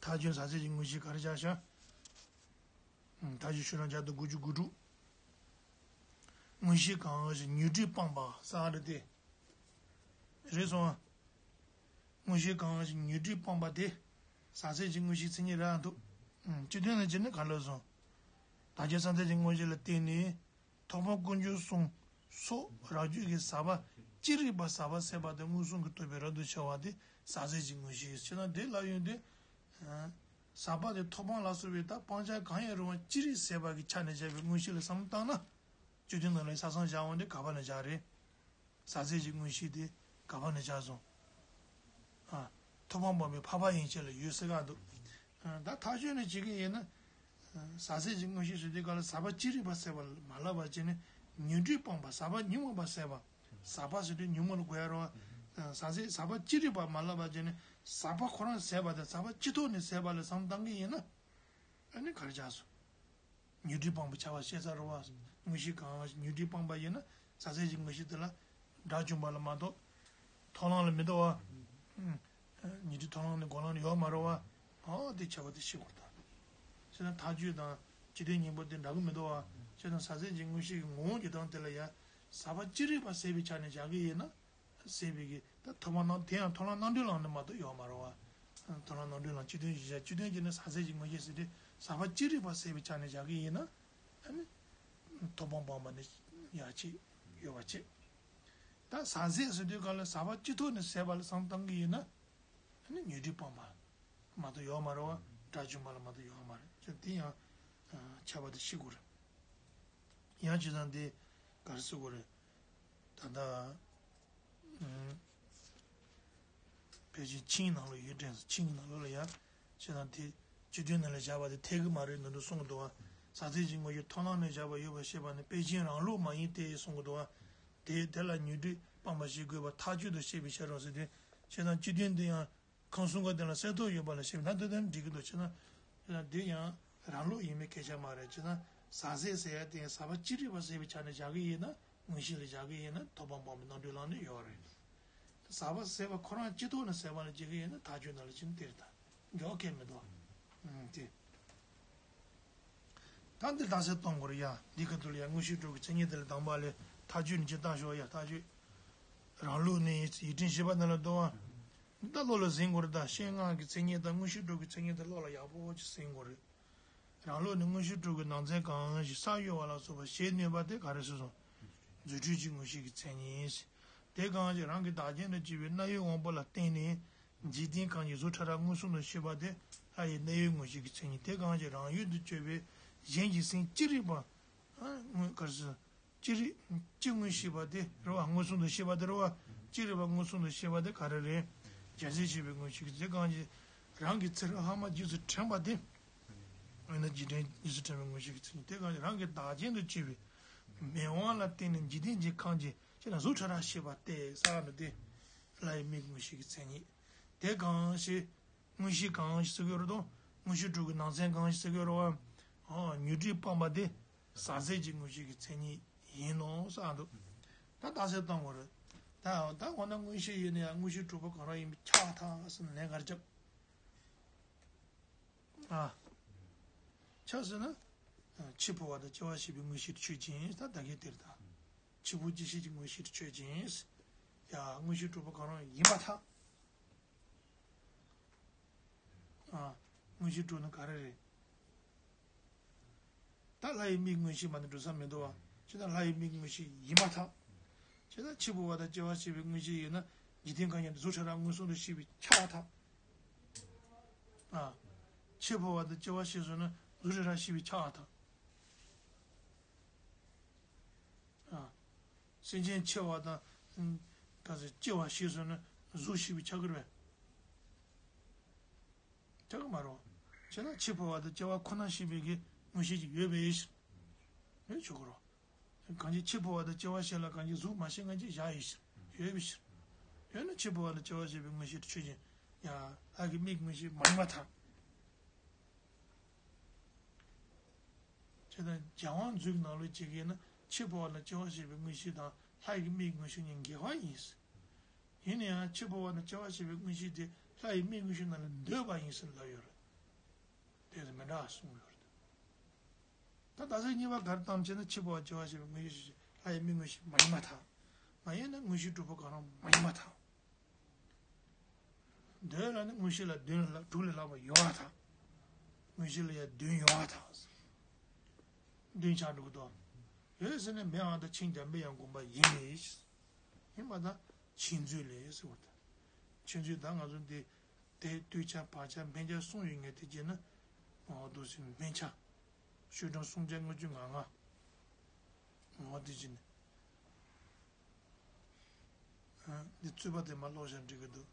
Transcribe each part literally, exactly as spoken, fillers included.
ཐག་གཅོད་ཟག་ཟད་ཀྱི་དངོས་གཞི་ག་རེ་བྱ་ཤག་ཐག་གཅོད་ཤོད་རང་བྱ་དུ་དགུ་བཅུ་དགུ་དྲུག་དངོས་གཞི་གང་ཞིག་ཉོན་སྒྲིབ་སྤངས་པ་ཟེར་རེད་དེ། རེད་སོང་ཨ། དངོས་གཞི་གང་ཞིག་ཉོན་སྒྲིབ་སྤངས་པ་དེ། ཟག་ཟད་ཀྱི་དངོས་གཞིའི་མཚན་ཉིད་རེད་འདུག་སྤྱི་དོན་ལ་བྱས་ན་ག་ལ་སོང་། བདག་ཅག་ས་མཚན་གྱི་དངོས་གཞི་ལ་བརྟེན་ནས། ཐོབ་དཔོན་དཀོན་མཆོག་གསུམ་སོགས་རང་རྒྱུད་ཀྱི་ཟག་པ་ཅི་རིགས་པ་ཟག་པ་ཟད་པ་དེ་མངོན་སུམ་གྱིས་རྟོགས་པའི་རབ་ཏུ་ཕྱེ་བ་དེ་ཟག་ཟད་ཀྱི་དངོས་གཞི་ཞེ་ན། དེ་ལ་ཡོད་དེ། ཟག་པ་དེ་ཐོབ་དཔོན་ལ་སོགས་པའི་ད་སྤང་བྱ་གང་ཡང་རུང་བ་ཅི་རིགས་ཟད་པ་གི་ཆ་ནས་བཞག་པའི་དངོས་གཞི་ལ་བསམ་བློ་བཏང་ན། སྤྱི་དོན་ནང་ལ་ས་མཚམས་བཞག་འོང་དེ་ག་པ་ནས་བཞག་རེད། ཟག་ཟད་ཀྱི་དངོས་གཞི་དེ་ག་པ་ནས་བཞག་སོང་། ཨ། ཐོབ་དཔོན་སྤངས་པའི་འཕགས་པ་ཡན་ཆད་ལ་ཡོད་ཟེར་ག་འདུག་ཨ། ད་ཐག་གཅོད་ནས་བྱེད་ཀྱི་ཡིན་ན། ཨ། ཟག་ཟད་ཀྱི་དངོས་གཞི་ཟེར་དུས་སྐབས་ལ་ཟག་པ་ཅི་རིགས་པ་ཟད་པ་མ་ལབ་པ་བྱས་ནས་ཉོན་སྒྲིབ་སྤངས་པ་ཟག་པ་ཉོན་མོངས་པ་ཟད་པ། ཟག་པ་ཟེར་དུས་ཉོན་མོངས་ལ་གོ་ཡ་རེད་བ། ཨ། ཟག་ཟད་ཟག་པ་ཅི་རིགས་པ་མ་ལབ་པ་བྱས་ནས་ཟག་པ་ཁོ་རང་ཟད་པ་དང་ཟག་པ་ཅི་ཐོག་ནས་ཟད་པ་ལ་བསམ་བཏང་གི་ཡིན་ན། ཨ་ནི་ག་རེ་ཆགས་སོང་། ཉོན་སྒྲིབ་སྤངས་པའི་ཆ་བ་ཤེས་ཚར་བ། དངོས་གཞི་གང་ཉོན་སྒྲིབ་སྤངས་པ་ཡིན་ན་ཟག་ཟད་ཀྱི་དངོས་གཞི་དེ་ལ་དགྲ་བཅོམ་པ་ལ་མ་གཏོགས། མཐོང་ལམ་ལ་མི་གཏོགས་བ། ཉོན་སྒྲིབ་མཐོང་ལམ་ནི་སྒོམ་ལམ་ལ་ཡོད་མ་རེད་བ། ཨོ་དེ་ཁྱད་པར་དེ་ཤེས་དགོས་ད། ཤེས་ན་ཐག་གཅོད་དང་སྤྱི་དོན་གཉིས་པོ་དེ་འདྲ་གི་མི་འདུག་བ། ཤེས་ན་ཟག་ཟད་ཀྱི་དངོས་གཞི་གི་ངོ་བོ་གྱི་དོན་དེ་ལ་ཡང་ཟག་པ་ཅི་རིགས་པ་ཟད་པའི་ཆ་ནས་བཞག་གི་ཡིན་ན། ཟད་པའི་གི་ད་ཐོབ་དཔོན་རྣམས་དེ་ཡང་མཐོང་ལམ་རྣམ་གྲོལ་ལམ་ནི་མ་གཏོགས་ཡོད་མ་རེད་བ། མཐོང་ལམ་རྣམ་གྲོལ་ལམ་སྤྱི་དོན་གྱི་བཞག་སྤྱི་དོན་གྱི་ནི་ཟག་ཟད་ཀྱི་དངོས་གཞི་ཟེར་ཏེ་ཟག་པ་ཅི་རིགས་པ་ཟད་པའི་ཆ་ནས་བཞག་གི་ཡིན་ན། ཨ་ནི། ཐོབ་དཔོན་སྤངས་པ་ནི་ཡ་གཅིག་ཡོད་པ་བྱེད། ད་ཟག་ཟད་ཟེར་དུས་ག་ལ་ཟག་པ་ཅི་ཐོག་ནས་ཟད་པ་ལ་བསམ་བཏང་གི་ཡིན་ན། ཨ་ནི་ཉོན་སྒྲིབ་སྤངས་པ་མ་གཏོགས་ཡོད་མ་རེད་བ། དགྲ་བཅོམ་པ་ལ་མ་གཏོགས་ཡོད་མ་རེད་ཅེས་དེ་ཡང་ཁྱད་པར་དེ་ཤེས་དགོས་རེད། ཡང་བྱས་ཙང་དེ་ག་རེ་ཟེར་དགོས་རེད། ད་ལྟ། ཕལ་ཆེར་ཆིངས་ནང་ལོགས་ཡོད་དྲན་སོང་། ཆིངས་ནང་ལོགས་ལ་ཡ། ཁྱེད་རང་དེ་སྤྱི་དོན་ནང་ལ་བཞག་པ་དེ་འཐད་གི་མ་རེད་འདུག་འདུག་གསུང་གི་འདུག་བ། ཟག་ཟད་ཀྱི་དངོས་གཞི་མཐོང་ལམ་ནས་བཞག་པ་ཡོད་པར་བཤད་པ་ནི་དཔེ་ཅན་རང་ལུགས་མ་ཡིན་ཏེ་གསུང་གི་འདུག་བ། དེ་དེ་ལ་ཉོན་སྒྲིབ་སྤངས་པ་ཞིག་དགོས་པ་ཐག་ཆོད་དུ་བཤད་པའི་ཕྱིར་རོ་ཟེར་ཏེ། ཁྱེད་རང་སྤྱི་དོན་འདི་ཡང་། ཁམས་གསུམ་ཀ་དེ་ལ་གསལ་ཐོག་ཡོད་པ་ལ་ཞེན་པའི་ད་འདི་དོན་འགྲིག་གི་འདུག་ཅེ་ན། འདི་ཡང་རང་ལུགས་ཡིན་པའི་སྐད་ཆ་མ་རེད་ཅེ་ན། ཟག་ཟད་ཟེར་ཡ་དེ་ཡང་ཟག་པ་ཅི་རིགས་པ་ཟད་པའི་ཆ་ནས་བཞག་གི་ཡིན་ན་དངོས་གཞི་ལ་བཞག་གི་ཡིན་ན་ཐོབ་དཔོན་སྤངས་པའི་རྣམ་གྲོལ་ལམ་ནས་ཡོད་རེད། ཟག་པ་ཟད་པ་ཁོ་རང་སྤྱི་ཐོག་ནས་ཟད་པ་ལ་བྱེད་ཀྱི་ཡིན་ན་ཐག་ཆོད་ནང་ལ་ཕྱིན་སྟེར་དང་མགྱོགས་ཁེལ་མི་འདུག་ཨང་དེ། ད་འདི་རྟགས་གསལ་གཏོང་དགོས་རེད་ཡ། འདི་ག་དུས་ལ་ཡ་དངོས་གཞི་དྲུག་གི་མཚན་ཉིད་དེ་ལ་དང་པ་ལས་ཐག་ཆོད་ནས་ཅི་ལྟ་ཞོག་ཡ་ཐག་ཆོད། རང་ལུགས་ནི་ཡིད་དྲན་བཞི་པ་ནང་ལ་འདུག་བ། འདི་ད་བློ་ལ་ཟིན་དགོས་རེད་ད་ཤེས་ངག་གི་མཚན་ཉིད་དང་དངོས་གཞི་དྲུག་གི་མཚན་ཉིད་དེ་བློ་ལ་ཡག་པོ་ཅིག་ཟིན་དགོས་རེད། རང་ལུགས་ནི་དངོས་གཞི་དྲུག་གི་ནང་ཚན་གང་ཞིག་ས་གཡོ་བ་ལ་སོགས་པ་བྱེད་ནུས་པ་དེ་ག་རེ་ཟེར་སོང་། རྫུ་འཕྲུལ་གྱི་དངོས་གཞི་གི་མཚན་ཉིད། དེ་གང་ཞིག་རང་གི་བདག་རྐྱེན་དུ་བྱས་པའི་རྣ་བའི་དབང་པོ་ལ་བརྟེན་ནས་འཇིག་རྟེན་ཁམས་ཀྱི་གཟུགས་ཕྲ་རགས་མངོན་སུམ་དུ་ཤེས་པ་དེ་ལྷ་ཡི་རྣ་བའི་དངོས་གཞི་གི་མཚན་ཉིད། དེ་གང་ཞིག་རང་ཡུལ་དུ་གྱུར་པའི་གཞན་གྱི་སེམས་ཅི་རིགས་པ། དངོས་ག་རེ་ཟེར། ཅི་རིགས་ཅི་མངོན་ཤེས་པ་དེ་རེད་བ། མངོན་སུམ་དུ་ཤེས་པ་དེ་རེད་བ། ཅི་རིགས་པ་མངོན་སུམ་དུ་ཤེས་པ་དེ་ག་རེ་རེད། རྒྱལ་སྲས་ཤེས་པའི་དངོས་གཞི་གི་དེ་གང་ཞིག་རང་གི་ཚེ་རབས་ལྷག་མ་རྗེས་སུ་དྲན་པ་དེ། འོ་ན་འཇིག་རྟེན་རྗེས་སུ་དྲན་པའི་དངོས་གཞི་གི་མཚན་ཉིད་དེ་གང་ཞིག་རང་གི་བདག་རྐྱེན་དུ་བྱས་པའི་མིག་དབང་ལ་བརྟེན་ནས་འཇིག་རྟེན་གྱི་ཁམས་ཀྱི་ཅི་ན་གཟུགས་ཕྲ་རགས་ཤེས་པ་སྟེ་ས་ནི་དེ་ལྷ་ཡི་མིག་དངོས་གཞི་གི་མཚན་ཉིད། དེ་གང་ཞིག་དངོས་གཞི་གང་ཞིག་ཟེར་གྱི་ཡོད་རེད་དོ། དངོས་གཞི་དྲུག་གི་ནང་ཚན་གང་ཞིག་ཟེར་གྱི་ཡོད་རེད་བ། ཨོ་ཉོན་སྒྲིབ་སྤངས་པ་དེ་ཟག་ཟད་ཀྱི་དངོས་གཞི་གི་མཚན་ཉིད་ཡིན་ནོ་ས་འདུག་ད་རྟགས་གསལ་གཏོང་དགོས་རེད། ད་ད་འོ་ན་དངོས་གཞི་ཡིན་ན་ཡང་དངོས་གཞི་དྲུག་པོ་གང་རང་ཡིན་པའི་ཆ་ཐག་ཟེར་ན་ལན་ག་རེ་རྒྱབ། ཨ། ཆ་ཟེར་ན། འཆི་འཕོ་བ་དང་སྐྱེ་བ་ཤེས་པའི་དངོས་གཞིར་ཆོས་ཅན། ད་ད་གའི་དེར་ད། འཆི་འཕོ་སྐྱེ་ཤི་གི་དངོས་གཞིར་ཆོས་ཅན། ཡ་དངོས་གཞི་དྲུག་པོ་གང་རང་ཡིན་པར་ཐལ། ཨ། དངོས་གཞི་དྲུག་ནི་ག་རེ་རེད། ད་ལྷ་ཡི་མིག་དངོས་གཞི་མ་ནི་འགྲོ་ས་མི་འདུག་བ། ཅི་ད་ལྷ་ཡི་མིག་དངོས་གཞི་ཡིན་པར་ཐལ། ཅི་ད་འཆི་འཕོ་བ་དང་སྐྱེ་བ་ཤེས་པའི་དངོས་གཞི་ཡིན་ན་འཇིག་རྟེན་གང་ཡང་གཟུགས་ཕྲ་རགས་མངོན་སུམ་དུ་ཤེས་པའི་ཆ་ཐག་ཨ། འཆི་འཕོ་བ་དང་སྐྱེ་བ་ཤེས་སོང་ན་གཟུགས་ཕྲ་རགས་ཤེས་པའི་ཆ་ཐག་ཨ། སེམས་ཅན་འཆི་བ་དང་། ག་ཚོད་སྐྱེ་བ་ཤེས་སོང་ན་གཟུགས་ཤེས་པའི་ཆ་གི་རེད། ཆ་གི་མ་རེད། བྱས་ན་འཆི་འཕོ་བ་དང་སྐྱེ་བ་ཁོ་ན་ཤེས་པའི་གི་དངོས་གཞི་ཅིག་ཡོད་པའི་ཕྱིར། ཡོད་ཆོག་གི་རེད། གང་ཅི་འཆི་འཕོ་བ་དང་སྐྱེ་བ་ཤེས་ལ་གང་ཅི་གཟུགས་མ་ཤེས་ང་ཅི་བཞག་ཡོད་ཕྱིར། ཡོད་པའི་ཕྱིར། ཡོད་ན་འཆི་འཕོ་བ་དང་སྐྱེ་བ་ཤེས་པའི་དངོས་གཞི་དེ་ཆོས་ཅན། ཡ། ལྷ་གི་མིག་དངོས་གཞི་མ་ཡིན་པར་ཐལ། བྱས་ཙང་རྒྱལ་དབང་མཛོད་ནང་ལོགས་ཅིག་ཡིན་ན་འཆི་འཕོ་བ་དང་སྐྱེ་བ་ཤེས་པའི་དངོས་གཞི་དང་ལྷ་ཡི་མིག་དངོས་གཞི་གཉིས་འགལ་བ་ཡིན། ཡིན་ན་ཡང་འཆི་འཕོ་བ་དང་སྐྱེ་བ་ཤེས་པའི་དངོས་གཞི་དེ་ལྷ་ཡི་མིག་དངོས་གཞི་ནང་ལ་འདོད་པ་ཡིན་ཟེར་ལབ་ཡོད་རེད། ཞེས་མི་འདྲ་གསུངས་ཡོད་རེད། ད་རྡ་སའི་གཉིས་པ་ག་རེ་བཏང་ཆེ་ན་འཆི་འཕོ་བ་སྐྱེ་བ་ཤེས་པའི་དངོས་གཞི་ཤེས་བྱ་ལྷ་ཡི་མིག་དངོས་གཞི་མ་ཡིན་པར་ཐལ། མ་ཡིན་ན་དངོས་གཞི་དྲུག་པོ་གང་རུང་མ་ཡིན་པར་ཐལ། འདོད་ལ་ནི་དངོས་གཞི་ལ་བདུན་ལ་དྲུག་ལས་ལྷག་པ་ཡོད་པར་ཐལ། དངོས་གཞི་ལ་ཡང་བདུན་ཡོད་པར་ཐལ། བདུན་ཆགས་འགྲོ་གི་འདུག་ཡོད་ཟེར་ནས་མེད་འང་ད་ཆིང་འཇམ་པའི་ཡང་དགོངས་པ་ཡིན་ལས། ཡིན་པ་ད་ཆིང་མཛོད་ལས་ཟེར་བ་ད། ཆིང་མཛོད་ད་ང་ཚོ་འདི་དེ་ལྟོས་ཆ་བག་ཆགས་འཕེན་ཆ་གསུམ་ཡོད་ངེས་དེ་བྱས་ན། འོ་འདུག་ཟེར་ནས་འཕེན་ཆ། ཤོག་གྲངས་སུམ་བརྒྱ་ལྔ་བཅུ་ང་ལྔ། འོ་དེ་བྱས་ནས། འདི་རྩོད་པ་དེ་མ་ཀློག་བཞག་འགྲིག་གི་འདུག་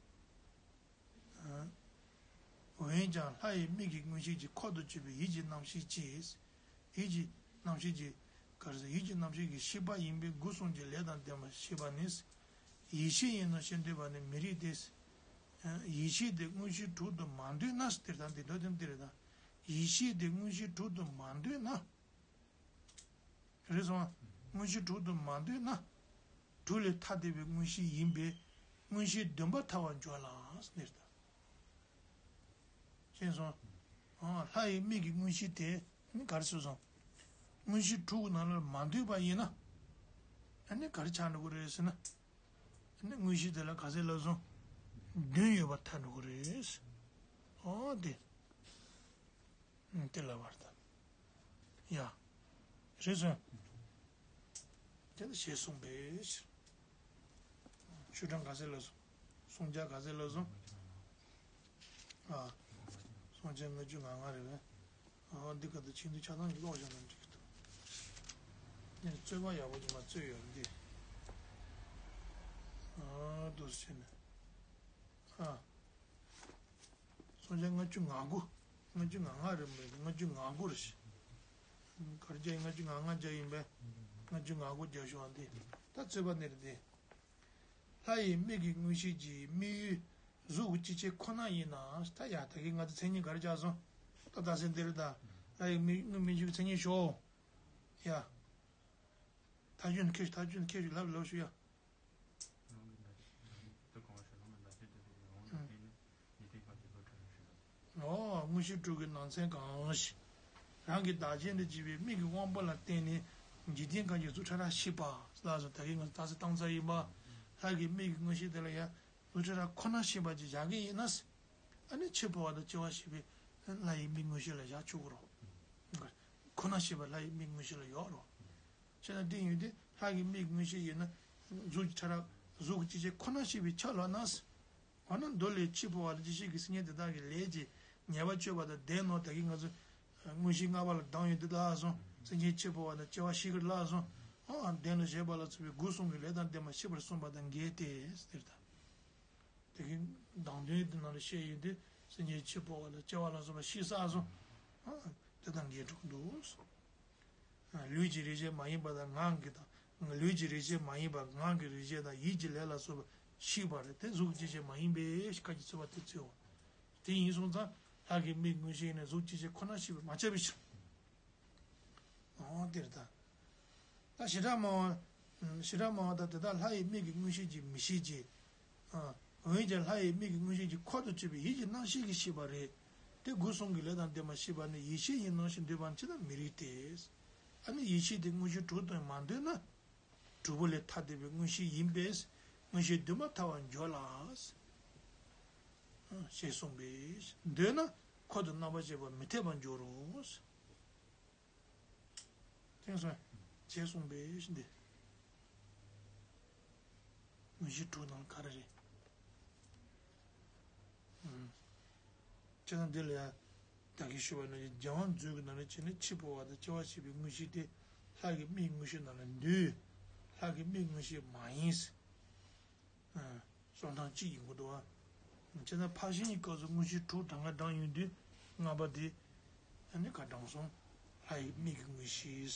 འོན་ཀྱང་ལྷ་ཡི་མིག་གི་མངོན་ཤེས་ཀྱི་འཁོར་དུ་གྱུར་པའི་ཡིད་ཀྱི་རྣམ་ཤེས་ཀྱིས། ཡིད་ཀྱི་རྣམ་ཤེས་ཀྱི། ག་རེ་ཟེར། ཡིད་ཀྱི་རྣམ་ཤེས་ཀྱི་ཤེས་པ་ཡིན་པས་སྒོ་གསུམ་གྱི་ལས་དང་ལྡན་པ་ཤེས་པ་ནི། ཡིད་ཤེས་ཡིན་ནོ་ཞེས་འདོད་པ་ནི་མི་རིགས་ཏེ། ཡིད་ཤེས་དེ་དངོས་གཞི་དྲུག་ཏུ་མ་འདོད་ན། དེ་ལྟར་འདི་འདོད་དོན་འདི་རེད་ད། ཡིད་ཤེས་དེ་དངོས་གཞི་དྲུག་ཏུ་མ་འདོད་ན། རེད་སོང་། དངོས་གཞི་དྲུག་ཏུ་མ་འདོད་ན། དྲུག་ལས་ཐ་དད་པའི་མངོན་ཤེས་ཡིན་པས། མངོན་ཤེས་བདེན་པར་ཐལ་བར་འགྱུར་ལ་ཟེར་ད། ཤེས་སོང་། ཨ། ལྷ་ཡི་མིག་གི་མངོན་ཤེས་དེ་ནི་ག་རེ་ཟེར་སོང་། མངོན་ཤེས་དྲུག་གི་ནང་ལ་མ་འདུས་པ་ཡིན་ན། ཨ་ནི་ག་རེ་ཆགས་འགྲོ་གི་རེད་ཟེར་ན། ཨ་ནི་མངོན་ཤེས་དེ་ལ་ག་ཚད་ལབ་སོང་། བདུན་ཡོད་པར་ཐལ་འགྲོ་གི་རེད། ཨོ་དེ། དེ་ལ་བར་དང་། ཡ། རེད་སོང་། དེ་ལ་ཞེས་གསུངས་པས། ཤོག་གྲངས་ག་ཚད་ལ་སོང་། སུམ་བརྒྱ་ག་ཚད་ལ་སོང་། ཨ། སུམ་བརྒྱ་ལྔ་བཅུ་ང་ལྔ་རེད་པས། ཨ། འདི་ག་དུས་ཆིང་དུས་ཆ་ཚང་གི་ཀློག་བཞག་ན་འགྲིག་གི་འདུག་ངས་རྩོད་པ་ཡག་པོ་ཅིག་མ་རྩོད་ཡོད་འདི། ཨ། འདུག་སེ་བྱས་ནས། ཨ། སུམ་བརྒྱ་ལྔ་བཅུ་ང་དགུ། ལྔ་བཅུ་ང་ལྔ་རེད་མ་རེད། ལྔ་བཅུ་ང་དགུ་རེད། ག་རེ་བརྒྱབ་ཡིན། ལྔ་བཅུ་ང་ལྔ་བརྒྱབ་ཡིན་པས། ལྔ་བཅུ་ང་དགུ་རྒྱབ་ཤོག་ཨ་འདི། ད་རྩོད་པ་འདི་རེད་འདི། ལྷ་ཡི་མིག་གི་མངོན་ཤེས་ཀྱི་དམིགས་ཡུལ་གཟུགས་ཀྱི་སྐྱེ་མཆེད་ཁོ་ན་ཡིན་ན། ད་ཡ་ད་གིན་ང་ཚོ་མཚན་ཉིད་ག་རེ་བརྒྱབ་སོང་། ད་ད་སེ་འདི་རེད་ད། ལྷ་ཡི་མིག་དངོས་མིག་གི་མཚན་ཉིད་ཤོག་ཡ། ཐག་གཅོད་ནི་ཁྱེད་ཐག་གཅོད་ནི་ཁྱེད་ལབ་ལབ་ཞུ་ཡ། ཨོ། མངོན་ཤེས་དྲུག་གི་ནང་ཚན་གང་ཞིག་རང་གི་བདག་རྐྱེན་དུ་བགྱིས་པའི་མིག་གི་དབང་པོ་ལ་བརྟེན་ནས་འཇིག་རྟེན་ཁམས་ཀྱི་གཟུགས་ཕྲ་རགས་ཤེས་པ་ལ་སོགས། ད་གིན་ང་ཚོ་ད་སེ་བཏང་ཚར་ཡིན་པ། ལྷ་གི་མིག་གི་མངོན་ཤེས་དེ་ལ་ཡང་གཟུགས་ཕྲ་རགས་ཁོ་ན་ཤེས་པ་ཅིག་བཞག་གི་ཡིན་ན། ཨ་ནི་འཆི་འཕོ་བ་དང་སྐྱེ་བ་ཤེས་པའི་ལྷ་ཡི་མིག་མངོན་ཤེས་ལ་བཞག་ཆོག་གི་རེད། ཁོ་ན་ཤེས་པ་ལྷ་ཡི་མིག་མངོན་ཤེས་ལ་ཡོད་རེད། བྱས་ན་དེ་ཡིན་དུས་ལྷ་གི་མིག་མངོན་ཤེས་ཡོད་ན། གཟུགས་ཀྱི་ཕྲ་རགས་གཟུགས་ཀྱི་སྐྱེ་མཆེད་ཁོ་ན་ཤེས་པའི་ཆ་ལོག་ན། འོ་ན་མདོ་ལས་འཆི་འཕོ་བ་དང་འཆི་བྱེད་ཀྱི་སེམས་ཅན་དེ་དག་གི་ལས་ཀྱི་ཉེས་པ་གཅོད་པ་དང་ལྡན་ནོ། ད་གིན་ང་ཚོ་མངོན་ཤེས་ལྔ་པ་ལ་སྡང་ཡོད་དེ་ལབ་སོང་། སེམས་ཅན་འཆི་འཕོ་བ་དང་སྐྱེ་བ་ཤེས་ཀྱི་ལབ་སོང་། ཨོ་ཨ་ལྡན་ནོ་ཞེས་པ་ལ་སོགས་པའི་སྒོ་གསུམ་གྱི་ལས་དང་ལྡན་པ་ཤེས་པར་གསུངས་པ་དང་འགལ་ཏེ་ཟེར་ད། དེ་གི་སྡང་དོན་དེ་ནང་ལ་བཤད་ཡོད་དེ། སེམས་ཅན་འཆི་འཕོ་བ་དང་སྐྱེ་བ་ལ་སོགས་པ་ཤེས་ས་སོང་། ཨ་དེ་དང་འགལ་འགྲོ་གི་འདུག་ལུས་ཀྱི་རེག་བྱ་མ་ཡིན་པ་དང་ངག་གི་དང་། ལུས་ཀྱི་རེག་བྱ་མ་ཡིན་པ་ངག་གི་རེག་བྱ་དང་ཡིད་ཀྱི་ལས་ལ་སོགས་པ་ཤེས་པ་རེད་དེ། གཟུགས་ཀྱི་སྐྱེ་མཆེད་མ་ཡིན་པའི་ཁ་ཅིག་རྩོད་པ་དེ་རྩོད་པ། དེ་ཡིན་སོང་ཙང་ལྷ་གི་མིག་མངོན་ཤེས་ནི་གཟུགས་ཀྱི་སྐྱེ་མཆེད་ཁོ་ན་ཤེས་པར་མ་ཁྱབ་པའི་ཕྱིར། འོ་དེ་རེད་ད། ད་བྱེ་བྲག་སྨྲ་བ། བྱེ་བྲག་སྨྲ་བ་དག་དེ་དག་ལྷ་ཡི་མིག་གི་མངོན་ཤེས་ཀྱིས་མི་ཤེས་ཀྱི། འོན་ཀྱང་ལྷ་ཡི་མིག་གི་མངོན་ཤེས་ཀྱི་འཁོར་དུ་གྱུར་པའི་ཡིད་ཀྱི་རྣམ་ཤེས་ཀྱིས་ཤེས་པ་རེད། དེ་སྒོ་གསུམ་གྱི་ལས་དང་ལྡན་པ་ཤེས་པ་ནི་ཡིད་ཤེས་ཡིན་ནོ་ཞེས་འདོད་པ་ཅི་ལྟར་མི་རིགས་ཏེ། ཨ་ནི་ཡིད་ཤེས་དེ་དངོས་གཞི་དྲུག་ཏུ་མ་འདོད་ན། དྲུག་པོ་ལས་ཐ་དད་པའི་མངོན་ཤེས་ཡིན་པས་མངོན་ཤེས་བདུན་པར་ཐལ་བར་འགྱུར་ལ། ཞེས་གསུངས་པས། འདོད་ན་འཁོར་དུ་རྣམ་པར་དཔྱད་པ་མི་འཐད་པར་འགྱུར་རོ། དེང་སང་བྱས་གསུངས་པའི་འདི། མངོན་ཤེས་དྲུག་ནང་ག་རེ་རེད། ཨུམ། བྱས་ཙང་འདི་ལ་ཡང་ད་གིན་ཞུས་པ་ནང་བཞིན་རྒྱལ་དབང་མཛོད་ཀྱི་ནང་ལ་བྱས་ན་འཆི་འཕོ་བ་དང་སྐྱེ་བ་ཤེས་པའི་མངོན་ཤེས་དེ་ལྷ་གི་མིག་མངོན་ཤེས་ནང་ལ་འདུས། ལྷ་གི་མིག་མངོན་ཤེས་མ་ཡིན། གསུང་སྟངས་གཅིག་ཡིན་དགོས་འདུག་བ། བྱས་ན་ཕར་ཕྱིན་གྱི་སྐབས་སུ་མངོན་ཤེས་དྲུག་གྲངས་ཀ་བགྲངས་ཡོང་དུས་ལྔ་པ་དེ། ཨ་ནི་ག་བགྲངས་སོང་། ལྷ་ཡི་མིག་གི་མངོན་ཤེས།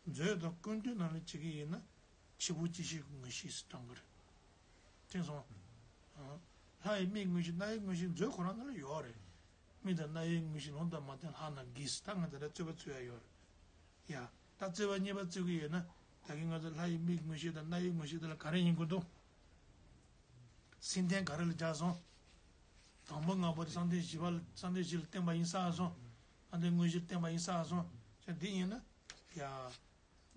མཛོད་དང་ཀུན་བཏུས་ནང་ལ་བྱེད་ཀྱི་ཡིན་ན་འཆི་འཕོ་སྐྱེ་ཤི་གི་མངོན་ཤེས་བགྲང་གི་རེད། དེང་སང་། ལྷ་ཡི་མིག་མངོན་ཤེས་རྣ་བའི་མངོན་ཤེས་མཛོད་ཁོ་རང་ནང་ལ་ཡོད་རེད། མིག་དང་རྣ་བའི་མངོན་ཤེས་ལུང་དང་མ་བསྟན་ལྷག་ན་དགེས། ད་ང་ད་ལྟ་རྩོད་པ་རྩོད་ཡ་ཡོད་རེད། ཡ། ད་རྩོད་པ་གཉིས་པ་རྩོད་ཀྱི་ཡོད་ན། ད་གིན་ང་ཚོ་ལྷ་ཡི་མིག་མངོན་ཤེས་དང་རྣ་བའི་མངོན་ཤེས་དེ་ལ་ག་རེ་ཡིན་དགོས་འདུག་སེམས་ལྡན་ག་རེ་ལ་སྦྱར་སོང་། དང་པོ་ལྔ་པོ་དེ་བསམ་གཏན་བཞི་པ་ལ་བསམ་གཏན་བཞི་ལ་བརྟེན་པ་ཡིན་ས་སོང་ ཨ་འདི་མངོན་ཤེས་བསྟན་པ་ཡིན་ས་སོང་། ཅག་འདི་ཡིན་ན། ཡ།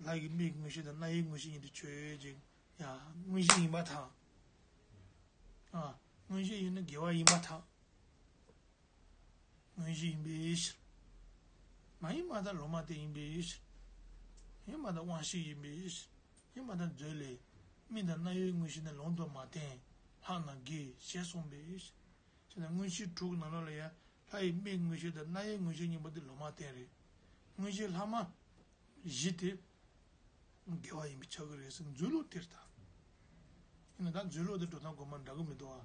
ལྷ་ཡི་མིག་མངོན་ཤེས་དང་རྣ་ཡི་མངོན་ཤེས་གཉིས་དེ་ཆོས་ཅན། ཡ། མངོན་ཤེས་ཡིན་པར་ཐལ། ཨ། མངོན་ཤེས་ཡིན་ན་དགེ་བ་ཡིན་པར་ཐལ། མངོན་ཤེས་ཡིན་པའི་ཕྱིར། མ་ཡིན་མ་ཐག་ལོག་མ་བསྟན་ཡིན་པའི་ཕྱིར། ཡིན་མ་ཐག་དབང་ཤེས་ཡིན་པའི་ཕྱིར། ཡིན་མ་ཐག་མཛོད་ལས། མིག་དང་རྣ་ཡི་མངོན་ཤེས་ནི་ལུང་དུ་མ་བསྟན། ལྷག་ན་དགེ་ཞེས་གསུངས་པའི་ཕྱིར། བྱས་ན་མངོན་ཤེས་དྲུག་གི་ནང་ལོགས་ལ་ཡང་ལྷ་ཡི་མིག་མངོན་ཤེས་དང་རྣ་ཡི་མངོན་ཤེས་གཉིས་པོ་དེ་ལོག་མ་བསྟན་རེད། མངོན་ཤེས་ལྷག་མ་བཞི་དེ་དགེ་བ་ཡིན་པས་ཁྱབ་ཀྱི་རེད་ཟེར། མཛོད་ལུགས་དེ་ལྟར། ཡིན་ན་ད་མཛོད་ལུགས་དེ་འགྲོ་སྟངས་གོང་མ་འདྲ་གི་མི་འདུག་ཨ།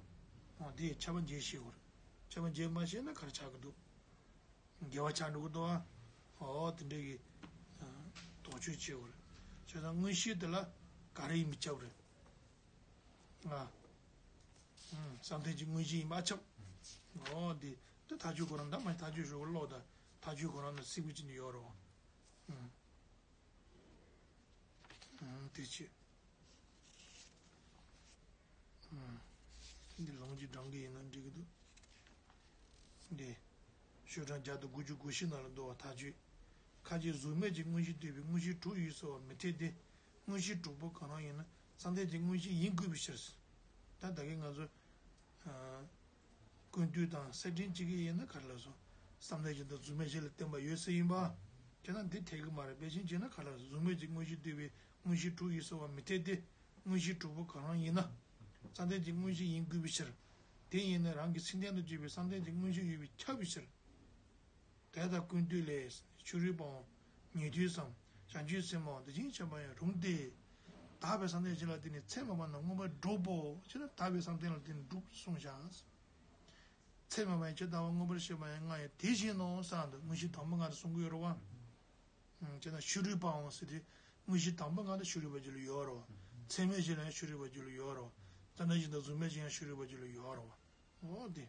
འོ་དེ་ཁྱབ་པ་འབྱེད་ཤེས་དགོས་རེད། ཁྱབ་པ་འབྱེད་མ་ཤེས་ན་ག་རེ་ཆགས་ཀྱི་འདུག་དགེ་བ་ཆགས་འགྲོ་གི་འདུག་ཨ། འོ་དེ་འདྲ་གི་དོགས་གཅོད་བྱེད་དགོས་རེད། བྱས་ཙང་མངོན་ཤེས་དེ་ལ་ག་རེ་ཡིན་པས་ཁྱབ་རེད། ང་། ཨུམ། བསམ་གཏན་གྱི་མངོན་ཤེས་ཡིན་པ་ཁྱབ། འོ་དེ། དེ་ཐག་གཅོད་ཁོ་རང་ད་མ་ཐག་གཅོད་ཞུ་གི་ཀློག་ད་ཐག་གཅོད་ཁོ་རང་ན་སིག་པུ་ཅི་ནི་ཡོད་རོ། ཨུམ། ཨུམ། དེ་ཆེ། ཨུམ། འདི་ལོང་གི་འགྲང་གི་ཡིན་ན་འགྲིག་གི་འདུག་འདི། ཤོག་གྲངས་བརྒྱ་དང་དགུ་བཅུ་གོ་བཞི་ནང་ལ་འདུ་བ་ཐག་གཅོད། ཁ་ཅིག་གཟུགས་མེད་ཀྱི་མངོན་ཤེས་ལྟོས་པའི་མངོན་ཤེས་དྲུག་ཡོད་ཟེར་བ་མི་འཐད་དེ། མངོན་ཤེས་དྲུག་པོ་གང་རུང་ཡིན་ན་བསམ་གཏན་གྱི་མངོན་ཤེས་ཡིན་དགོས་པའི་ཕྱིར། ད་ད་གིན་ང་ཚོ། ཨ། ཀུན་བཏུས་དང་གསེར་ཕྲེང་གཅིག་གི་ཡིན་ན་ག་རེ་ལབ་སོང་། བསམ་གཏན་གཞི་དང་གཟུགས་མེད་གཞི་ལ་བརྟེན་པ་ཡོད་ཟེར་ཡིན་པ། དེ་ན་འདི་འཐད་ཀྱི་མ་རེད། དཔེ་ཅན་བྱས་ན་ག་རེ་ལབ་སོང་། གཟུགས་མེད་ཀྱི་མངོན་ཤེས་ལྟོས་པའི་མངོན་ཤེས་དྲུག་ཡོད་ཟེར་བ་མི་འཐད་དེ། མངོན་ཤེས་དྲུག་པོ་གང་རུང་ཡིན་ན། བསམ་གཏན་གྱི་མངོན་ཤེས་ཡིན་དགོས་པའི་ཕྱིར། དེ་ཡིན་ན་རང་གི་སེམས་རྟེན་དུ་གྱུར་པའི་བསམ་གཏན་གྱི་མངོན་ཤེས་ཡོད་པས་ཁྱབ་པའི་ཕྱིར། དེ་ལྟར་ཀུན་བཏུས་ལས། ཕྱི་རོལ་པའང་ཉན་ཐོས་སམ། བྱང་ཆུབ་སེམས་མང་འདི་བཞིན་གཤེགས་པ་ཡང་རུང་སྟེ། དག་པའི་བསམ་གཏན་བཞི་ལ་བརྟེན་ནས་ཚད་མ་པ་རྣམས་མངོན་པར་སྒྲུབ་པོ། ཅེ་ན་དག་པའི་བསམ་གཏན་ལ་བརྟེན་ནས་སྒྲུབ་གསུངས་བཞག་ཚད་མ་པ་ཡང་ཇི་ལྟ་བར་མངོན་པར་ཤེས་པ་ཡང་ལྔ་ཡང་དེ་བཞིན་ནོ་གསུངས་འདུག་མངོན་ཤེས་དང་པོ་ལྔ་དེ་གསུང་གི་ཡོད་རེད་བ། ཅེ་ན་ཕྱི་རོལ་པའང་ཟེར་དུས། མངོན་ཤེས་དང་པོ་ལྔ་དེ་ཕྱི་རོལ་པ་རྒྱུད་ལ་ཡོད་རེད་བ། ཚད་མེད་བཞི་ལ་ཡང་ཕྱི་རོལ་པ་རྒྱུད་ལ་ཡོད་རེད་བ། བསམ་གཏན་བཞི་དང་གཟུགས་མེད་བཞི་ཡང་ཕྱི་རོལ་པ་རྒྱུད་ལ་ཡོད་རེད་བ། འོ་དེ།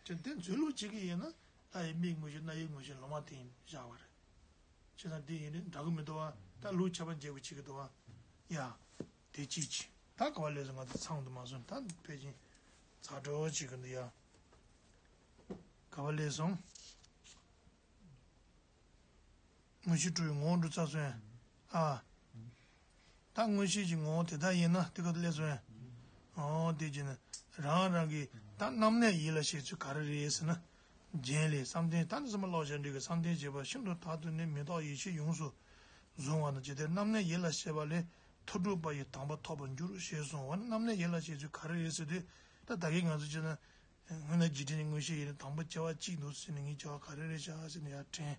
ཅེ་ན་དེ་མཛོད་ལུགས་གཅིག་གི་ཡིན་ན་ལྷ་ཡི་མིག་མངོན་ཤེས་རྣ་ཡི་མངོན་ཤེས་ལོག་མ་བསྟན་བཞག་པ་རེད། བྱས་ཙང་དེ་ཡིན་ནི་འདྲ་གི་མི་འདུག་བ། ད་ལུགས་ཁྱད་པར་འབྱེད་པ་བྱེད་ཀྱི་འདུག་བ། ཡ། དེ་གཅིག་གཅིག་ད་ག་བ་ལས་སོང་། ང་ཚོ་ཚང་དུ་མ་སོང་། ད་ཕལ་ཆེར་ཚ་དྲོ་བྱེད་ཀྱི་འདུག་ཡ། ག་བ་ལས་སོང་། མངོན་ཤེས་དྲུག་པོའི་ངོ་བོ་འགྲུབ་ཚར་སོང་ཡ། ཨ། ད་མངོན་ཤེས་ཀྱི་ངོ་བོ་དེ་ལྟར་ཡིན་ན་དེ་ག་དུ་སླེབས་སོང་ཡ། འོ་དེ་བྱས་ན་རང་རང་གི་ད་རྣམ་གནས་ཡིད་ལ་བྱེད་ཚུལ་ག་རེ་རེད་ཟེར་ན། རྒྱན་ལས། བསམ་གཏན་ད་ནི་སེམས་པ་ལོག་བྱ་འདྲེ་གི་བསམ་གཏན་བྱེད་པ་ཤིན་ཏུ་དག་ཏུ་ནི་མི་རྟག་ཡེ་ཤེས་ཡོངས་སུ་བཟུང་བ་ན་ཇི་ལྟར་རྣམ་གནས་ཡིད་ལ་བྱེད་པ་ལས་མཐར་གྲུབ་པ་ཡི་དམ་པ་ཐོབ་པར་འགྱུར་ཞེས་གསུངས་པ་ནི་རྣམ་གནས་ཡིད་ལ་བྱེད་ཚུལ་ག་རེ་རེད་ཟེར་དུས། ད་ད་གིན་ང་ཚོ་བྱས་ན། སྔོན་ན་འཇིག་རྟེན་གྱི་མངོན་ཤེས་ཡིན་ན་དང་པོ་སྐྱེ་བ་གཅིག་འདུག་ཟེར་ནས་ངའི་སྐྱེ་བ་ག་རེ་རེད་བཞག་ཟེར་ནས་ཡར་དྲན།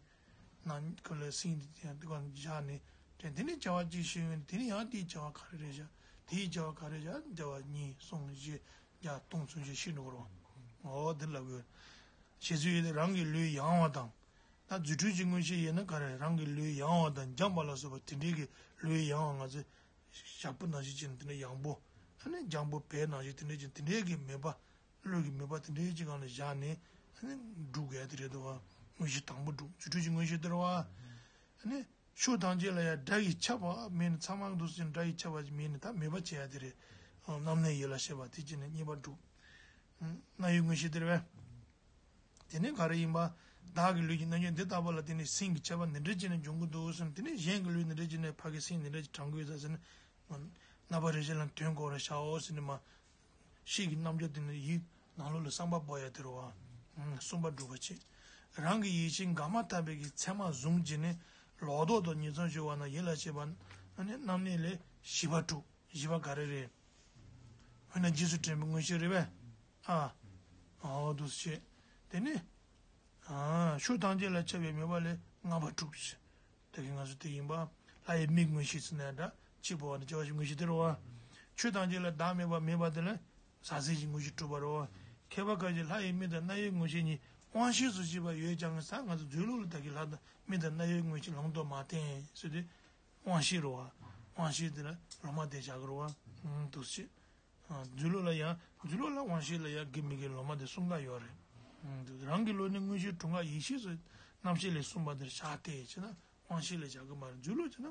ནང་ཁུལ་ལ་སེམས་འདི་ཡང་འདི་ག་བཞག་ནས་དྲན། དེ་ནས་སྐྱེ་བ་གཅིག་ཤེས་ཡོན་དེ་ནས་ཡང་དེའི་སྐྱེ་བ་ག་རེ་རེད་བཞག་དེའི་སྐྱེ་བ་ག་རེ་བཞག་སྐྱེ་བ་གཉིས་གསུམ་བཞི་བརྒྱ་སྟོང་ཚུན་ཆད་ཤེས་འགྲོ་གི་རེད་བ། འོ་དེ་ལབ་དགོས། བྱེད་ཚུལ་ཡོད་དེ་རང་གི་ལུས་ཡང་བ་དང་། ད་རྫུ་འཕྲུལ་གྱི་མངོན་ཤེས་ཡིན་ན་ག་རེ་རང་གི་ལུས་ཡང་བ་དང་འཇམ་པ་ལ་སོགས་པ་དེ་འདྲའི་གི་ལུས་ཡང་བ་ང་ཚོ་ཞག་པོ་ནང་བཞིན་བྱས་ནས་དེ་འདྲ་ཡང་པོ། ཨ་ནི་འཇམ་པོ་བལ་ནང་བཞིན་དེ་འདྲའི་ཅིག་དེ་འདྲའི་གི་མོས་པ། བློ་གི་མོས་པ་དེ་འདྲའི་ཅིག་སྒང་ལ་བཞག་ནས་ཨ་ནི་སྒྲུབ་དགོས་དེ་རེད་འདུག་བ། མངོན་ཤེས་དང་པོ་སྒྲུབ། རྫུ་འཕྲུལ་གྱི་མངོན་ཤེས་དེ་རེད་བ། ཨ་ནི་ཕྱོགས་ཐམས་ཅད་ལ་ཡང་སྒྲ་ཡིས་ཁྱབ་པ་མེད་ནས་ཚང་མ་འདུག་ཟེར་ནས་སྒྲ་ཡིས་ཁྱབ་པ་ཅིག་མེད་ནས་ད་མོས་པ་བྱེད་ཡ་དེ་རེད། རྣམ་གནས་ཡིད་ལ་བྱེད་པ་དེ་བྱས་ནས་གཉིས་པ་སྒྲུབ། རྣ་ཡི་མངོན་ཤེས་དེ་རེད་བས། དེ་ནས་ག་རེ་ཡིན་པ། བདག་གི་ལུས་ཀྱི་རྣམ་འགྱུར་འདི་ལྟ་བུ་ལ་བརྟེན་ནས་སེམས་ཀྱི་ཁྱད་པར་འདི་འདྲ་བྱས་ནས་འབྱུང་གི་འདུག་ཟེར་ན། དེ་ནས་གཞན་གྱི་ལུས་འདི་འདྲ་བྱས་ནས་ཕ་གི་སེམས་འདི་འདྲ་ཅིག་དྲང་གི་ཡོད་ས་ཟེར་ན། རྣམ་པ་རེ་ཞིག་ལ་དོན་གོ་རུ་བྱའོ་ཟེར་ནས་མ། ཤེས་ཀྱི་རྣམ་འགྱུར་དེ་ནི་ཡིད་ནང་ལོགས་ལ་བསམ་པ་སྤོ་ཡ་དེ་རུ་བ། གསུམ་པ་སྒྲུབ་པ་བྱེད། རང་གི་ཡིད་ཆེས་འགག་མ་ཐག་པའི་གི་མཚན་མ་བཟུང་བྱས་ནས་ལོག་རྟོག་དང་ཉེས་ཚང་ཞུགས་པ་ན་ཡིད་ལ་བྱེད་པ་ནི་རྣམ་གནས་ལས་བཞི་པ་སྒྲུབ། བཞི་པ་ག་རེ་རེད། དཔེར་ན་རྗེས་སུ་དྲན་པའི་མངོན་ཤེས་རེད་པས། ཨ། འོ་འདུག་སེ་བྱེད། དེ་ནི། ཕྱོགས་ཐམས་ཅད་ལ་ཁྱབ་པའི་མོས་པ་ལས་ལྔ་པ་སྒྲུབ་ཅིང་། ད་གིན་ང་ཚོ་དེ་ཡིན་པ། ལྷ་ཡི་མིག་མངོན་ཤེས་ཟེར་ན་འདྲ། ཕྱི་པོ་བ་ནི་སྐྱེ་བ་བཞི་མངོན་ཤེས་དེ་རེད་བ། ཆོས་ཐམས་ཅད་ལ་བདག་མེད་པ་མེད་པ་དེ་ལ་ཟག་ཟད་ཀྱི་མངོན་ཤེས་གྲུབ་པ་རེད་བ། མཁས་པ་ཁ་ཅིག་ལྷ་ཡི་མིག་དང་རྣ་ཡི་མངོན་ཤེས་གཉིས་དབང་ཤེས་སུ་སྐྱེས་པ་ཡོད་ཀྱང་ཟེར། ང་ཚོ་མཛོད་ལུགས་ལ་ད་གིན་ལྷ་དང་མིག་དང་རྣ་ཡི་མངོན་ཤེས་ལུང་དུ་མ་བསྟན་ཟེར་དུས། དབང་ཤེས་རེད་བ། དབང་ཤེས་དེ་ལ་ལོག་མ་བསྟན་བཞག་གི་རེད་བ། འདུག་སེ། མཛོད་ལུགས་ལ་ཡང་མཛོད་ལུགས་ལ་དབང་ཤེས་ལ་ཡང་དགེ་མི་དགེ་ལོག་མ་དེ་གསུམ་ཀ་ཡོད་རེད། རང་གི་བློ་ནི་མངོན་ཤེས་དྲུག་སྔགས་ཡེ་ཤེས་སུ་རྣམ་ཤེས་ལས་གསུངས་པ་དེར་བཞག་སྟེ་བྱས་ན་དབང་ཤེས་ལ་བཞག་གི་མ་རེད། མཛོད་ལུགས་བྱས་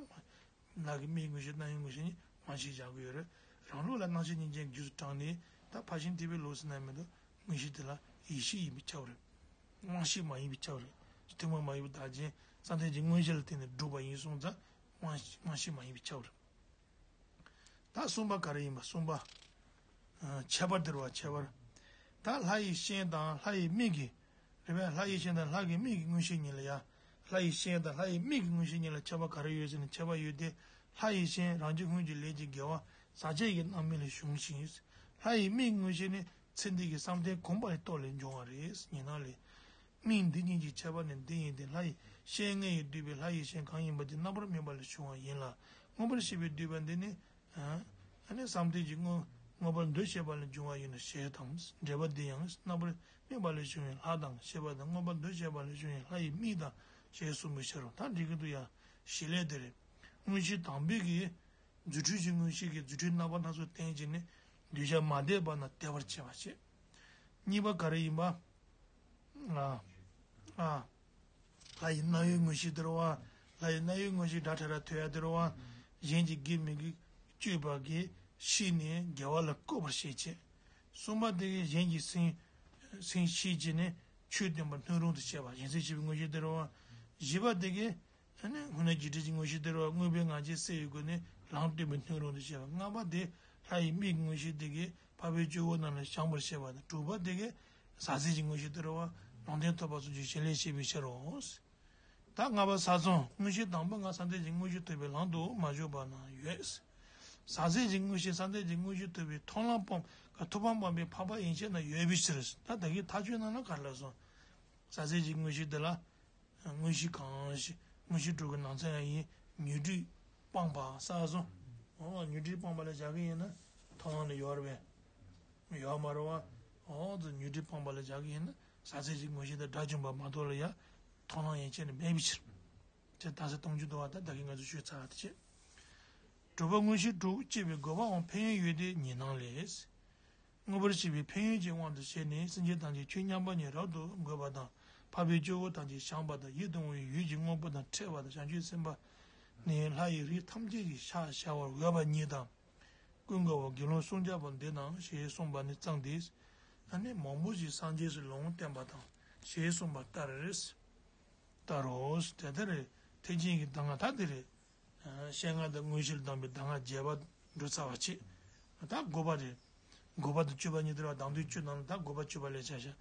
ན་ལག་གི་མིག་མངོན་ཤེས་རྣ་ཡི་མངོན་ཤེས་ནི་དབང་ཤེས་བཞག་གི་ཡོད་རེད། རང་ལུགས་ལ་སྣང་ཤེས་གཉིས་ཀྱང་རྗེས་སུ་འབྲངས་ནས་ད་ཕར་ཕྱིན་ཐེག་པའི་ལུགས་སུ་ན་མི་འདུག་མངོན་ཤེས་དེ་ལ་ཡེ་ཤེས་ཡིན་པས་ཁྱབ་རེད། དབང་ཤེས་མ་ཡིན་པས་ཁྱབ་རེད། ཐུན་མོང་མ་ཡིན་པའི་བདག་རྐྱེན་བསམ་གཏན་གྱི་མངོན་ཤེས་ལ་བརྟེན་ནས་གྲུབ་པ་ཡིན་གསུངས་ཙང་དབང་དབང་ཤེས་མ་ཡིན་པས་ཁྱབ་པ་རེད། ད་གསུམ་པ་ག་རེ་ཡིན་པ། གསུམ་པ། ཨ། ཁྱད་པར་དེ་རེད་བ། ཁྱད་པར། ད་ལྷ་ཡི་ཞེན་དང་ལྷ་ཡི་མིག་གི། རེད་པས། ལྷ་ཡི་ཞེན་དང་ལྷ་གི་མིག་གི་མངོན་ཤེས་གཉིས་ལ་ཡ། ལྷ་ཡི་ཞེན་དང་ལྷ་ཡི་མིག་གི་མངོན་ཤེས་གཉིས་ལ་ཁྱད་པར་ག་རེ་ཡོད་ཟེར་ན། ཁྱད་པར་ཡོད་དེ། ལྷ་ཡི་ཞེན་རང་རྒྱུ་སྔོན་གྱི་ལས་ཀྱི་དགེ་བ་ཟག་བཅས་ཀྱི་རྣམ་སྨིན་ལས་བྱུང་ཞིང་། ལྷ་ཡི་མིག་གི་མངོན་ཤེས་ནི་ཚེ་འདི་གི་བསམ་གཏན་གོམས་པ་ལས་རྟོགས་ལས་འབྱུང་བ་རེད། ཉི་སྣང་ལས། མིག་འདི་གཉིས་ཀྱི་ཁྱད་པར་ནི་འདི་ཡིན་ཏེ། ལྷ་ཡི་ཞེན་ལྔ་ཡིས་བསྡུས་པའི་ལྷ་ཡི་ཞེན་གང་ཡིན་པ་དེ་རྣམ་པར་སྨིན་པ་ལས་བྱུང་བ་ཡིན་ལ། མངོན་པར་ཤེས་པས་བསྡུས་པ་འདི་ནི། ཨ་ནི་བསམ་གཏན་གྱི་མངོན་མངོན་པར་འདུ་ཤེས་པ་ལས་འབྱུང་བ་ཡིན་ནོ་ཞེས་དང་། འགྲེལ་པ་འདི་ཡང་རྣམ་པར་སྨིན་པ་ལས་བྱུང་བའི་ལྷ་དང་ཞེས་པ་དང་། མངོན་པར་འདུ་ཤེས་པ་ལས་བྱུང་བའི་ལྷ་ཡི་མིག་དང་ཞེས་གསུངས་པའི་ཕྱིར་རོ། ད་འགྲིག་གི་འདུག་ཡ། བྱེད་ལས་དེ་རེད། མངོན་ཤེས་དང་པོའི་གི་རྫུ་འཕྲུལ་གྱི་མངོན་ཤེས་ཀྱིས་རྫུ་འཕྲུལ་རྣམ་པ་སྣ་ཚོགས་བསྟན་བྱས་ནས་འདུས་བྱས་མ་དད་པ་རྣམས་དད་པར་བྱེད་པ་བྱེད། གཉིས་པ་ག་རེ་ཡིན་པ། ཨ། ཨ། ལྷ་ཡི་རྣ་བའི་མངོན་ཤེས་དེ་རེད་བ། ལྷ་ཡི་རྣ་བའི་མངོན་ཤེས་སྒྲ་ཕྲ་རགས་ཐོས་ཡ་དེ་རེད་བ། གཞན་གྱི་དགེ་མི་དགེ་སྤྱོད་པ་གིས་ཤེས་ནས་དགེ་བ་ལ་བཀོད་པར་བྱེད་བྱེད། གསུམ་པ་དེ་གིས་གཞན་གྱི་སེམས་སེམས་ཤེས་བྱས་ནས་ཆོས་སྟོན་པར་སྣང་རུང་དུ་བྱེད་པ། གཞན་སེམས་ཤེས་པའི་མངོན་ཤེས་དེ་རེད་བ། བཞི་པ་དེ་གིས། ཨ་ནི་སྔོན་གནས་ཀྱི་འབྲས་ཀྱི་མངོན་ཤེས་དེ་རེད་བ། དངོས་པོའི་ང་རྒྱལ་སེལ་བའི་སྒོ་ནས་ལམ་སྟོན་པའི་སྣང་རུང་དུ་བྱེད་པ། ལྔ་པ་དེ་ལྷ་ཡི་མིག་གི་མངོན་ཤེས་དེ་གིས་འཕགས་པའི་སྤྱི་བོ་རྣམས་ལ་བཞེངས་པར་བྱེད་པ་དང་། དྲུག་པ་དེ་གིས་ཟག་ཟད་ཀྱི་མངོན་ཤེས་དེ་རེད་བ། ལུང་བསྟན་ཐོབ་པ་སོགས་ཀྱི་བྱེད་ལས་བྱེད་པའི་ཕྱིར་རོ། ད་ལྔ་པ་ས་མཚམས་མངོན་ཤེས་དང་པོ་ང་བསམ་གཏན་གྱི་མངོན་ཤེས་ཐོབ་པའི་ལམ་དུ་མ་ཞུགས་པ་ན་ཡོད། ཟག་ཟད་ཀྱི་མངོན་ཤེས་བསམ་གཏན་གྱི་མངོན་ཤེས་ཐོབ་པའི་ཐོབ་ལམ་སྤངས་ཐོབ་པ་སྤངས་པའི་འཕགས་པ་ཡན་ཆད་ན་ཡོད་པའི་ཕྱིར། ད་ད་གིན་ཐག་ཆོད་ནང་ལ་ག་རེ་ལབ་སོང་། ཟག་ཟད་ཀྱི་མངོན་ཤེས་དེ་ལ། མངོན་ཤེས་གང་ཞིག་མངོན་ཤེས་དྲུག་གི་ནང་ཚན་ཡང་ཡིན། ཉོན་སྒྲིབ་སྤངས་པ་ས་སོ། འོ་ཉོན་སྒྲིབ་སྤངས་པ་ལ་བཞག་གི་ཡིན་ན་ཐོབ་ལམ་ལ་ཡོད་རེད་པས། ཡོད་མ་རེད་བ། འོ་ཙི་ཉོན་སྒྲིབ་སྤངས་པ་ལ་བཞག་གི་ཡིན་ན་ཟག་ཟད་ཀྱི་མངོན་ཤེས་དང་དགྲ་བཅོམ་པ་མ་གཏོགས་ལ་ཡ་ཐོབ་ལམ་ཡན་ཆད་ནི་མེད་པའི་ཕྱིར། དེ་ད་ས་སྟོང་རྒྱུ་འདུག་བ། ད་ད་གིན་ང་ཚོ་ཤོད་ཚར་བ་དེ་བྱས། དྲུག་པ་མངོན་ཤེས་དྲུག་སྐྱེ་བའི་དགོས་པའང་ཕན་ཡོན་ཡོད་དེ་ཉི་སྣང་ལས། མངོན་པར་ཤེས་པའི་ཕན་ཡོན་གྱི་དབང་དུ་བྱས་ནས་སེམས་ཅན་ཐམས་ཅད་ཆོས་མཉམ་པ་ཉིད་རབ་ཏུ་འགོད་པ་དང་། འཕགས་པའི་སྤྱི་བོ་ཐམས་ཅད་བཞེངས་པ་དང་། ཡིད་དུ་འོང་བའི་འོད་ཀྱི་དངོས་པོ་དང་ཕྲད་པ་དང་། བྱང་ཆུབ་སེམས་དཔའ་ནི་ལྷ་ཡི་རིགས་ཐམས་ཅད་ཀྱི་ཕྱག་བྱ་བར་འོས་པ་ཉིད་དང་། ཀུན་དགའ་བོ་དགེ་སློང་སྲུང་སྐྱོབ་པ་འདི་དང་ཞེས་གསུངས་པ་ནི་གཙང་ཏེ། ཨ་ནི་མང་པོ་ཞིག་སངས་རྒྱས་སུ་ལུང་བསྟན་པ་དང་ཞེས་གསུངས་པ་ལྟར། ལྟར་རོ། དེ་ལྟར་ཐེག་ཆེན་གྱི་གདམས་ངག་ད་འདི་རེད། ཨ། ཤེས་ལྔ་དང་མངོན་ཤེས་ལ་གདམས་པའི་གདམས་ངག་རྒྱས་པ་འགྲོ་ཚར་བ་བྱས། ད་དགོས་པ་རེད། དགོས་པ་དང་སྤྱོད་པ་གཉིས་དེ་རེད་བ། གདམས་དོན་སྤྱོད་ནང་ལ་ད་དགོས་པ་སྤྱོད་པ་ལས་བྱ་བྱ།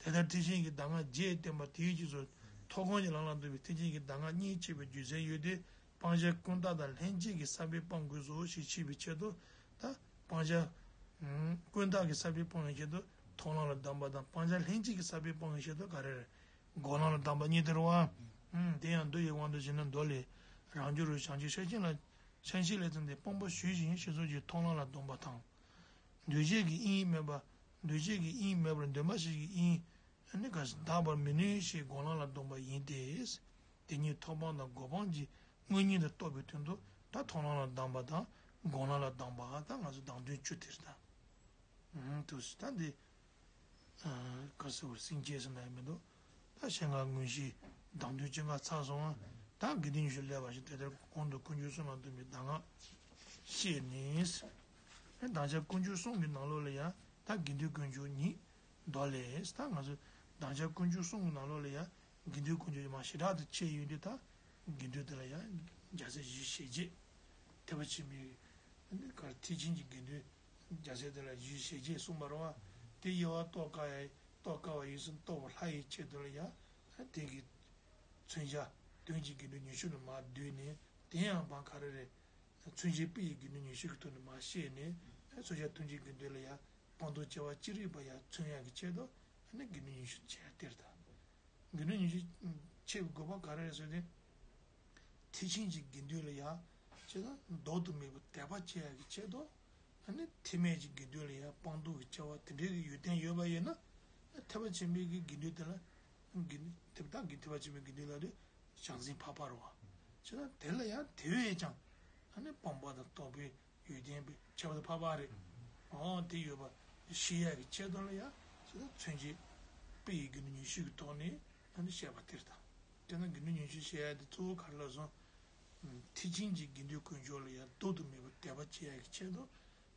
དེ་ལྟར་ཐེག་ཆེན་གྱི་གདམས་ངག་རྒྱས་བསྟན་པ་དེའི་རྗེས་སུ་མཐོ་སྒོམ་གྱི་ལམ་ལ་འདུ་བའི་ཐེག་ཆེན་གྱི་གདམས་ངག་གཉིས་སྐྱེ་བའི་རྒྱུ་མཚན་ཡོད་དེ། སྤང་བྱ་ཀུན་བཏགས་དང་ལྷན་སྐྱེས་ཀྱི་ས་བོན་སྤང་དགོས་སོ་ཞེས་བྱས་པའི་ཆེད་དུ། ད་སྤང་བྱ་ཀུན་བཏགས་ཀྱི་ས་བོན་སྤང་བའི་ཆེད་དུ་མཐོང་ལམ་ལ་གདམས་པ་དང་། སྤང་བྱ་ལྷན་སྐྱེས་ཀྱི་ས་བོན་སྤང་བའི་ཆེད་དུ་ག་རེ་རེད། འགོག་ལམ་ལ་གདམས་པ་གཉིས་དེ་རེད་བ། ཨུམ། དེ་ཡང་མདོ་ཡི་དབང་དུ་བྱས་ན་མདོ་ལས། རང་རྒྱུད་རུ་བྱང་ཆུབ་ཤེར་ཕྱིན་ལ། ཤེར་ཕྱིན་ལས་བརྩམས་ཏེ་སྤོང་པོ་ཞུས་ཤིང་ཞེས་སོགས་ཀྱི་མཐོང་ལམ་ལ་གདམས་པ་དང་། འདུས་བྱས་ཀྱི་དབྱིངས་མེད་པ། འདུས་བྱས་ཀྱི་དབྱིངས་མེད་པར་འདུས་མ་བྱས་ཀྱི་དབྱིངས་ནི་ག་ཞིག་དག་པར་མི་ནུས་ཞེས་འགོག་ལམ་ལ་གདམས་པ་ཡིན་ཏེ། དེ་ཉིད་ཐོབ་སྤང་དང་འགོག་སྤང་གི་དངོས་གཉེན་དུ་རྟོགས་པའི་དོན་དུ་ད་མཐོང་ལམ་ལ་གདམས་པ་དང་འགོག་ལམ་ལ་གདམས་པ། ད་ང་ཚོ་གདམས་དོན་བཅུ་དེ་རེད་ད། ཨུམ། དུ་ད་འདི། ཨ། ག་ཟེར་བར་སེམས་བསྐྱེད་ཟེར་ན་ཡང་མི་འདུག་ད་ཤེས་ལྔ་མངོན་ཤེས་གདམས་དོན་བཅོ་ལྔ་ཚར་སོང་ང་། ད་དགེ་འདུན་ཉི་ཤུ་སླེབས་པ་ཞིག་དེ་ལྟར་གོང་དུ་དཀོན་མཆོག་གསུམ་ལ་འདུས་པའི་གདམས་ངག་བཤད་ནས། དམ་བཅའ་དཀོན་མཆོག་གསུམ་གྱི་ནང་ལོགས་ལ་ཡང་ད་དགེ་འདུན་དཀོན་མཆོག་ཉིད་མདོ་ལས། ད་ང་ཚོ་དམ་བཅའ་དཀོན་མཆོག་གསུམ་གྱི་ནང་ལོགས་ལ་ཡང་དགེ་འདུན་དཀོན་མཆོག་མ་ཞེ་དྲག་ཏུ་ཕྱེ་ཡོང་དུས། ད་དགེ་འདུན་དེ་ལ་ཡང་རྒྱལ་སྲས་བཞི་ཞེ་བརྒྱད། ཐེག་པ་ཆེན་པོའི་གར་ཐེག་ཆེན་གྱི་དགེ་འདུན་རྒྱལ་སྲས་དེ་ལ་བཞི་ཞེ་བརྒྱད་གསུངས་པ་རེད་བ། དེ་དབྱེ་བ་རྟོགས་དཀའ་ཡ་རྟོགས་དཀའ་བ་ཡིན་ཟེར། རྟོགས་པ་སླ་བའི་ཆེད་དུ་ལ་ཡང་དེ་གི་མཚོན་བྱ་དོན་གྱི་དགེ་འདུན་ཉི་ཤུ་ལ་མར་བསྡུས་ནས། དེ་ཡང་བ་ག་རེ་རེད། མཚོན་བྱེད་དཔེ་ཡི་དགེ་འདུན་ཉི་ཤུ་གི་ཐོག་ནས་མར་བཤད་ནས། མཚོན་བྱ་དོན་གྱི་དགེ་འདུན་ལ་ཡང་སྤངས་རྟོགས་སྐྱེ་བ་ཅི་རིགས་པ་ཡང་མཚོན་ཡག་གི་ཆེད་དུ་ནི་དགེ་འདུན་ཉི་ཤུ་བྱས་དེར་དང་། དགེ་འདུན་ཉི་ཤུ་ཕྱེ་བའི་དགོས་པ་ག་རེ་རེད་ཟེར་ཏེ། ཐེག་ཆེན་གྱི་དགེ་འདུན་ལ་ཡང་ཅི་ལྟར་ལྡོག་ཏུ་མེད་པའི་དད་པ་སྐྱེ་ཡག་གི་ཆེད་དུ། ཨ་ནི་ཐེག་དམན་གྱི་དགེ་འདུན་ལ་ཡང་སྤངས་རྟོགས་ཀྱི་སྐྱེ་བ་དེ་འདྲའི་གི་ཡོན་ཏན་ཡོད་པ་ཡིན་ན། ཐེག་པ་ཆེན་པོའི་གི་དགེ་འདུན་དེ་ལ། དགེ་འདུན་ཐེག་པ་དགེ་ཐེག་པ་ཆེན་པོའི་དགེ་འདུན་ལ་དེ་བྱང་སེམས་འཕགས་པ་རེད་བ། ཅི་ལྟར་དེ་ལ་ཡང་དེ་བས་ཀྱང་ཨ་ནི་སྤངས་པ་དང་རྟོགས་པའི་ཡོན་ཏན་པའི་ཁྱད་པར་དུ་འཕགས་པ་རེད། འོ་དེ་ཡོད་པ་ཤེས་ཡག་གི་ཆེད་དུ་ལ་ཡང་ཅི་ལྟར་མཚོན་བྱེད་དཔེ་ཡི་དགེ་འདུན་ཉི་ཤུ་གི་ཐོག་ནས་ཨ་ནི་བཤད་པ་དེ་རེད་ད། དེ་ན་དགེ་འདུན་ཉི་ཤུ་བཤད་ཡ་དེ་གཙོ་བོ་ག་རེ་ལབ་སོང་། ཐེག་ཆེན་གྱི་དགེ་འདུན་དཀོན་མཆོག་ལ་ཡང་ལྡོག་ཏུ་མེད་པར་དད་པ་བྱེད་ཡ་གི་ཆེད་དུ།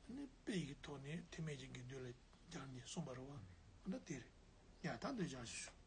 ཨ་ནི་དཔེ་ཡི་ཐོག་ནས་ཐེག་དམན་གྱི་དགེ་འདུན་ལ་སྦྱར་ནས་གསུངས་པ་རེད་བ། འོ་ན་དེ་རེད། ཡ་ད་འདོད་ཆགས་ཞུ།